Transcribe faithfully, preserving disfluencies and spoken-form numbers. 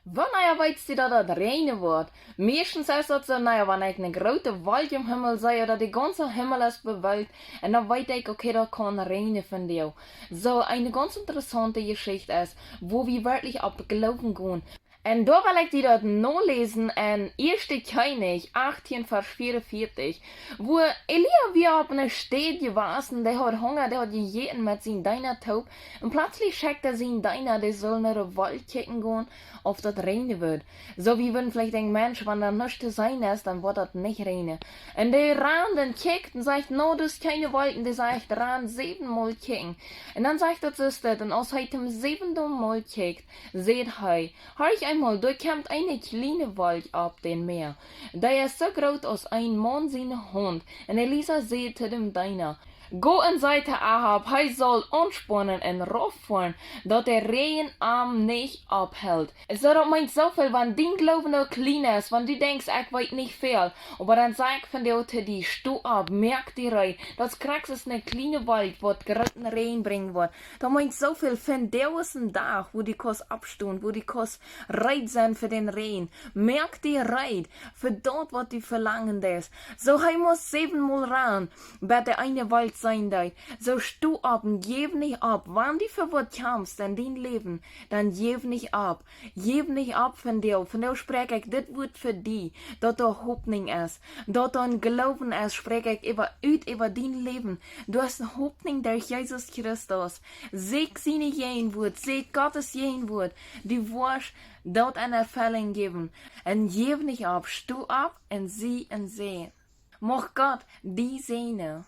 Wanea weetst du, daut daut räajnen woat? Meistens es daut soo, na, wan ekj ne groote Wolkj em Himmel see, ooda de gaunze Himmel es bewölkt, un dan weet ekj, okay, daut kaun räajnen vondoag. Soo, eene gaunz interessaunte Jeschicht es, wua wie werkjlich opp Gloowen gonen. Un doa well ekj die daut noläsen en Ieeschte Kjennichs 18, Varsch 44, wua Elia wia opp eene Städ jewast, dee haud Hunga, dee haud jejäten met sien Deena toop, un plötzlich schekjt hee sien Deena, dee sull no de Wolkj kjikjen gonen, auf daut räajnen wudd. Soo, wie wudden veleicht denkjen, Mensch, wan doa nuscht to seenen es, dan woat daut nich räajnen. Un dee rand un kjikjt un sajcht, no, daut es kjeene Wolkj, un dee sajcht, rand säwenmol kjikjen. Un dan sajcht daut soo, un aus hee toom säwenden Mol kjikjt, säd hee, horch eemol, doa kjemt eene kjliene Wolkj opp dän Mäa. Dee es soo groot aus een Maun siene Haunt. Un Elisa säd to däm Deena, go un saj to Ahab, hee saul aunsponen un rauffoaren, daut de Räajen am nich aufhelt. Soo, daut meent soo väl, wan dien Gloowen uk kjlien es, wan du denkjst, ekj weet nich väl, oba dan saj ekj vondoag to die, sto opp, moak die reed. Daut es krakjt soo aus ne kjliene Wolkj, waut grooten Räajen brinjen woat. Daut meent soo väl, vondoag es een Dach, wua du kaust oppstonen, wua du kaust reed sennen fa dän Räajen. Moak die reed fa daut, waut du velangen deist. Soo, hee must säwenmol rannen, bat de eene Wolkj seenen deed. Soo, sto opp un jeff nich opp. Wan du fa waut kjamfst en dien Läwen, dan jeff nich opp. Jeff nich opp vondoag. Vondoag spräakj ekj dit Wuat fa die, daut doa Hopninj es. Daut doa een Gloowen es, spräakj ekj äwa, ut äwa dien Läwen. Du hast ne Hopninj derch Jesus Christus. Sieekj siene Jäajenwuat, sieekj Gottes Jäajenwuat. Du woascht daut eene Erfellung jäwen. Un jeff nich opp, sto opp un sie een Säajen. Mucht Gott die säajnen.